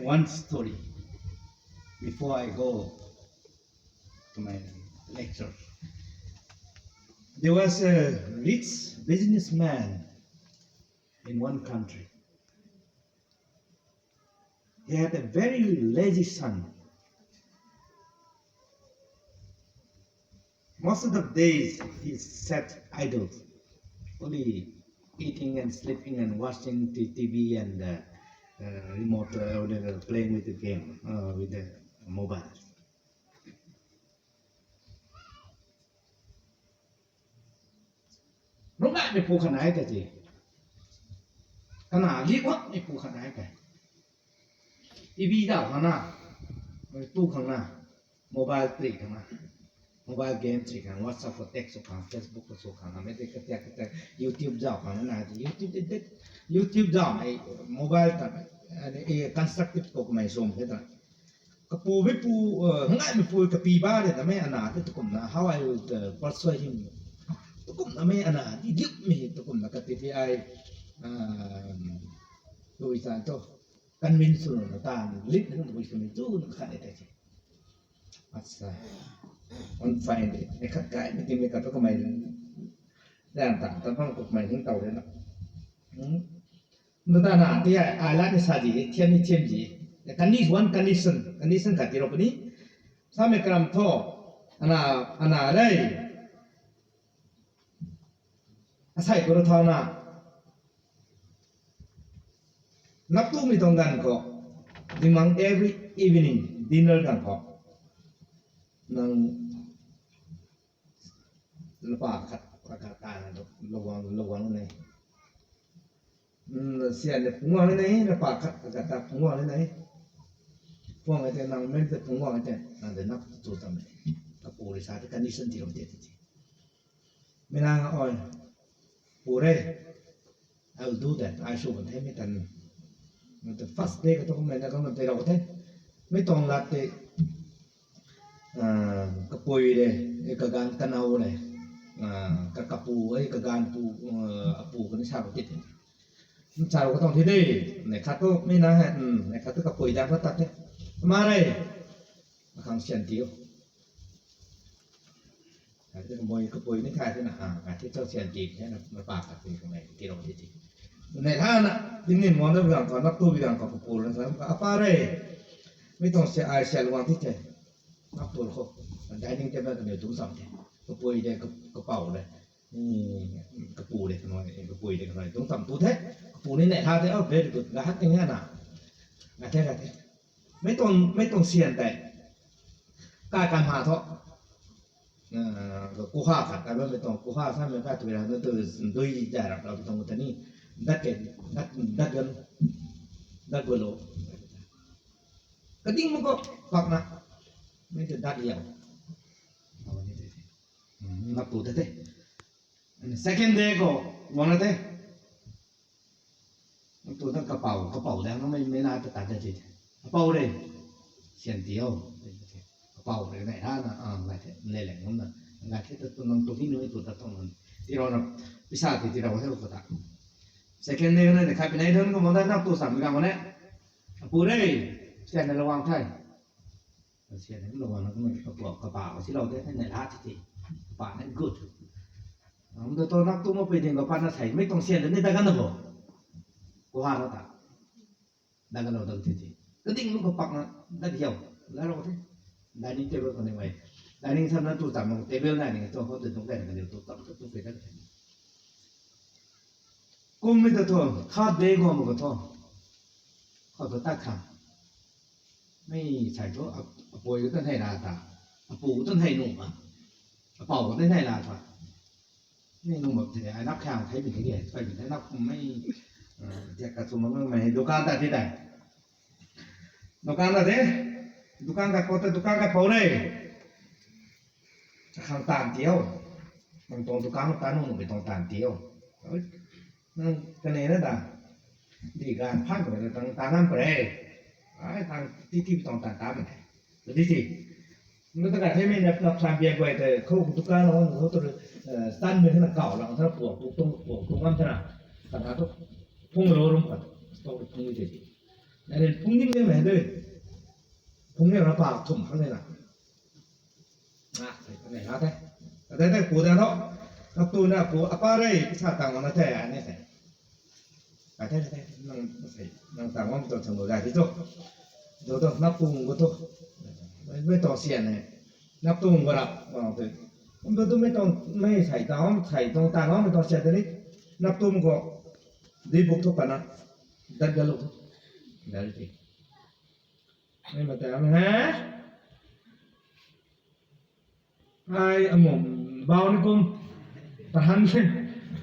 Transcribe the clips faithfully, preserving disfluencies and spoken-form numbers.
One story before I go to my lecture. There was a rich businessman in one country. He had a very lazy son. Most of the days he sat idle, only eating and sleeping and watching the T V and uh, uh, remote uh, playing with the game uh, with the mobile. Rungaimei pu khat nai tei ti. Kana li guangmei pu khat nai tei. T V zauc khang na, tu khang na, mobile tri khang na, mobile game tri khang, WhatsApp khou text sw khang, Facebook khou sw khang, mei tei katiak katiak YouTube zauc khang na, YouTube tei tei, YouTube zauc mei mobile ta, constructive khou kamei sw mei ta. Kapu mei pu, ngaimei pu kapi ba de ta mei ana tei tukumna how I will persuade him. Tukumna mei ana di diukmei tukumna kati ti ai, tui tan tu convince sw na ta lit na kum tui sw ni tu na khat e tei. Asa, on find e, mei khat kai mei ti mei khat tu kamei dan ta ta bang kummei hing tau de na. Nda ta na ti ai ai la ni sa di thiam ni thiam di. Condition, one condition, condition khat ti ro puni. Samei karam tho, ana, ana rei. Asei tu ra thau na. Nap tumei tuang ganv khou, dingmang every evening dinner ganv khou, nang lapa khat khat khat ta na lou guang lou guang ne. Sian le phungc guang ne, lapa khat khat khat ta phungc guang ne. Phungc e tei nang men tei phungc guang e tei nang de nap tu tam e. Kapu rui sa tei condition ti ram tei ti. Mei na oi, pu re, I will do that. Ai sw kan the mei tan. The first day katu kummei na kan tei rau the. Mei tuang lat tei, kapui re, kaganv kanau re, kakapu e kaganv pu, apu kani sa ru ti the. Sa ru katuang the de, nei khat tu mei na he, nei khat tu kapui dan kha tat the. Ma re, akhang sian ti o. Kati kamei kapui ni thay the na, a, kati chau sian ti the na, na pa khat ti kamei ti rau ti ti. Nei tha na, tingnin guang da bi gang khou, nap tu bi gang khou, kapu na sa, apa re. Mei tuang sia ai sia luang ti the. Nap tu khou, dining table kaniw dungc cham the. Kapui de, ka, kapau de. Kapu de, kanoi, kapui de, kanoi dungc cham tu the. Kapu ni nei tha the, oh, very good. Ga hat ting he na. Ga the, ga the. Mei tuang, mei tuang sian tei. Kai kan ha thu. Kuha khat, kai bammei tuang kuha samei kai tui ra, na tu dui zay rap rau tuang ta ni. Dat ke, dat, dat gan, dat gulou. Kading mak khou, pakna. Mei tei dat liau. Nap tu the the. Second day khou, guang na the. Tu ta kapau, kapau de, mei, mei na ta ta de ti. Kapau re, sian ti o. Kapau re, nai ha na, a, ngai the, le le ngam na. Ngai the ta tu nang tu hi nui tu ta tuang nang. Ti rau na, pisa ti, ti rau the ko ta. Second day na, ne khat pinei don ko mo da na tu sam gang ne. Apu re, sian na lou guang the. Sian na lou guang na, kumei kapau, kapau, si lou the, nai la ti ti. Kapau na good. Am da tu nap tu mo pui ding kapau na thei, mei tuang sian ni da gan na bo. Kuha na ta. Da gan lou dang ti ti. Kading lu kapak na, dat hiau. La rau the. Dining table kaniw mei. Dining sam na tu cham na table dining tu khou tu dungc kai na kaniw tu cham tu tu pe dat the. Kummei ta thu, khat de guang mak khou thu. Khou thu tat khang. Mei sai thu, ap-, apui khou tan hei na ta. Apu khou tan hei nuh ma. Apau khou tan hei la ta. Mei nuh mak the, ai nap khang thei mi the, thei mi the, nap kummei, diak ka tu mak mei, dukan ta ti dai. Dukan ta the, dukan ka khou ta, dukan ka pou re. Akhang taanv ti o. Nang tuang dukan ta nuh nuhmei tuang taanv ti o. Nang kanei na ta. Di ganv phaan khou ta tang taanv nam pare. Ai tang ti ti tuang taanv ta mei the. Di ti. Nang ta ka the mei na, na plan biak guay tei khou dukan khou tu, tan mei na kau lang thana puak tu tuang, puak tu ngam thana. Kana tu phung lou rum khat. Tu phung ti ti. Ane phung ning le mei de. Phung ne ra pa thum phang ne na. Na, ne ha te. Ate te pu da tho. Nap tu na pu apa rei sa tang na te ane te. Ate te nang sei nang tang wang to thang ga di to. Do do nap tu ngu to. Mei to sian ne. Nap tu ngu rap wang te. Kum do tu mei to mei sai ta hom sai tong tang hom to sian te ni. Nap tu ngu di buk to pa na. Dat ga lu to. Dari ti. Mei mata am ha. Ai amum bau ni kum. Tahan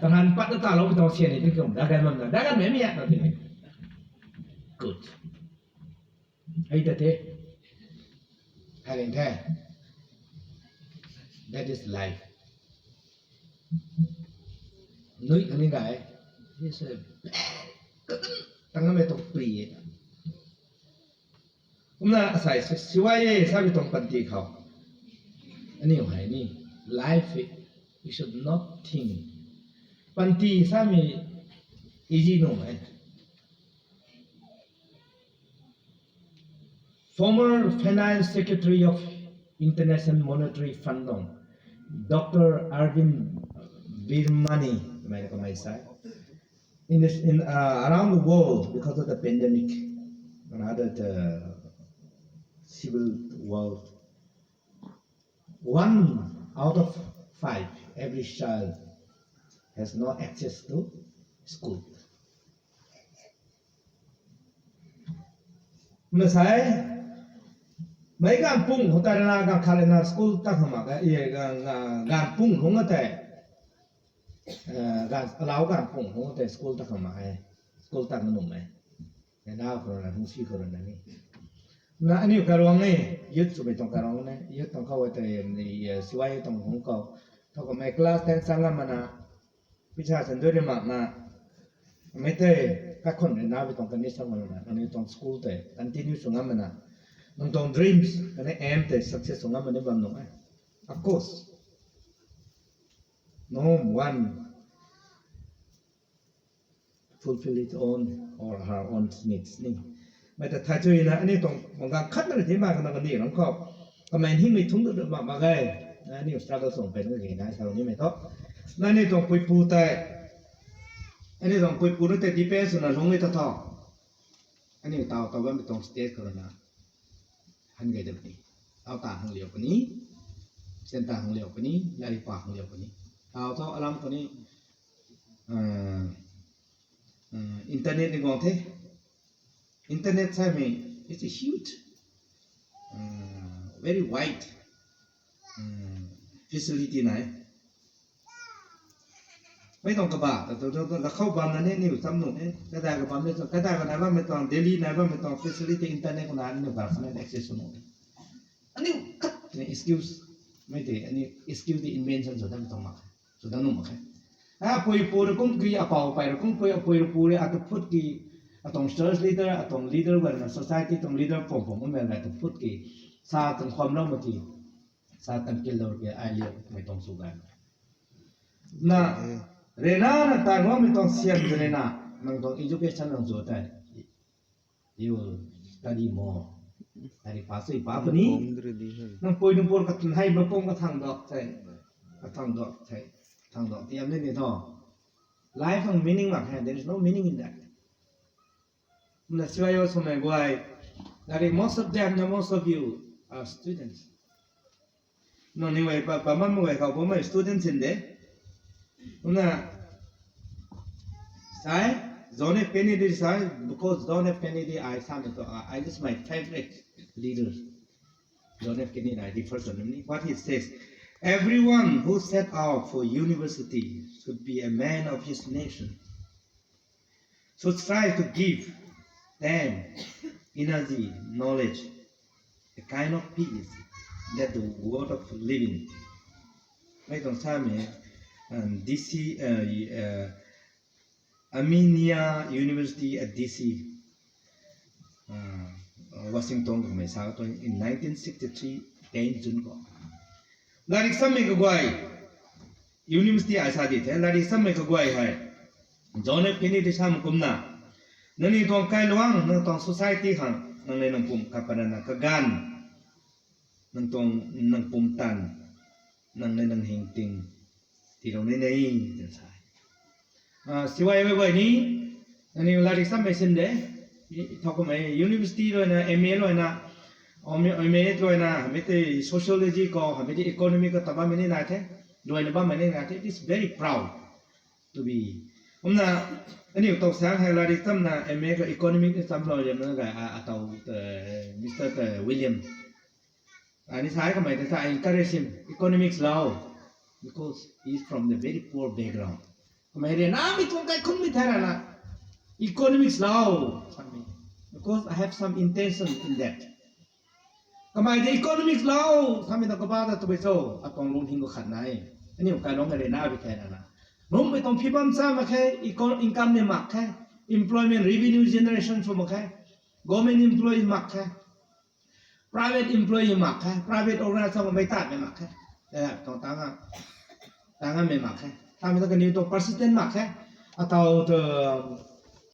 tahan pat ta lo to sian ni kum. Dagan mam na. Dagan mei mi ya ta ti. Good. Hei ta te. Hei ling the. That is life. Nui kani gai. Yes, sir. Tang na mei to pri. Kumna asai siwai e sabi tong panty khou. Aniu hei ni life e, you should not think. Panty sami easy no e. Former Finance Secretary of International Monetary Fund, Doctor Arvind Virmani, kamei na kamei sai. In this, in, uh, around the world, because of the pandemic, another the civil world, one out of five, every child has no access to school. Masai, mei ganv pung hou ta rana ganv khat rana school ta khang mak e, ganv pung hung a tei, ganv alau ganv pung hung a tei school ta khang mak e, school ta ma num e. Nau khou rana hung si khou rana ni. Na aniu karuang e, youth swmei tuang karuang e, youth tuang khou e tei, siwai tuang hung khou. Thou kamei class ten sang ngam mana, pisa san dui ri mak na, mei tei kakhun rui na bi tuang condition mak na, kaniw tuang school tei continue sw ngam mana, nang tuang dreams khatni aim tei success sw ngam mani bam nung e. Of course, no one fulfill his own or her own needs ni. Mei ta thai chuina aniu tuang bang ganv khat na ri ti mak kana kani rang khou, kamei hingmei thung du mak mak ge. Aniu struggle sung pen kage na sa nimei thu, na aniu tuang puipu tei, aniu tuang puipu na tei depend swna lungmei ta tho. Aniu taw taw bammei tuang state khou rana han gay da puni. Taw ta hang liu puni, sian ta hang liu puni, lari pa hang liu puni. Taw thu alam khou ni, internet ni guang the. Internet samei, it's a huge, very wide facility nai. Mei tuang kaba ta tu tu tu lakhou bam na ni aniu cham nuh e. Kadai kabam ni tu, kadai kanai bammei tuang, Delhi nai bammei tuang facility internet khou na aniu ga sw nuh, access sw nuh e. Aniu khat ni excuse, mei tei aniu excuse tei invention sw dat tuang mak khe, sw dat nuh mak khe. Apui pu rui kum ki, apou pei rui kum ki, apui rui pu rui ata phut ki, atuang church leader, atuang leader guay na society tuang leader pum pum kummei rui ata phut ki, sa tang khwamlou mak ki, sa tang kilou ki, ai liu mei tuang sw gan. Na, rena na tang guangmei tuang sian rui na, nang tuang education nang zu tei, you will study more. Tari pa sui pa puni. Nang pui nang pur kathang hei mapum kathang dok thei, kathang dok thei, kathang dok tiam ni ni tho. Life ang meaning mak khe, there is no meaning in that. Na siwai o swmei guay, that is most of them, na most of you are students. Nang ni guay pa pa mam guay khou bammei students in de. Na sai, John F Kennedy sai, because John F Kennedy I samei tu, I, I is my favorite leader. John F Kennedy, I refer to him. What he says, everyone who set out for university should be a man of his nation, should strive to give them energy, knowledge, a kind of peace that the world of living. Mei tuang samei, D C, Armenia University at D C, Washington khou mei sa tuang in nineteen sixty-three, ten June khou. Lairik sammei kaguay, university ai sa di the, lairik sammei kaguay hei John F Kennedy samei kumna, Nangniw tuang kailuang, nang tuang society khang, nang le nang pum kapana na kaganv, nang tuang, nang pumtan, nang le nang hingting, tiilou ni nei, twna sa. Ah, siwai wai guay ni, nangniw latrik sammei sin de, i, thau kamei university ruina, M A ruina, M A, M A ruina, hamei tei sociology khou, hamei tei economic khou ta bammei ni nai the, ruina bammei ni nai the, it is very proud to be. Kumna, aniu tow sang hei latrik tamna M A khou economic ni tamlou liamna gay, a, atow, eh, Mister William. Ani sai kamei ta sa, I encourage him, economics lou, because he is from the very poor background. Kamei ryanamei tuang kaikhunmei thei rana, economics lou, samei, because I have some intention in that. Kamei tei economics lou, samei ta kaba ta tabui cho, atuang lungning khou khat nai. Aniu kailuang ka ryanamei thei rana, lungmei tuang phi bam cha mak khe, eco-, income ni mak khe, employment revenue generation sw mak khe, government employee mak khe, private employee mak khe, private organization khou mei tatmei mak khe, eh, tuang tanga, tangamei mak khe. Samei ta kaniw tuang persistent mak khe, atow tu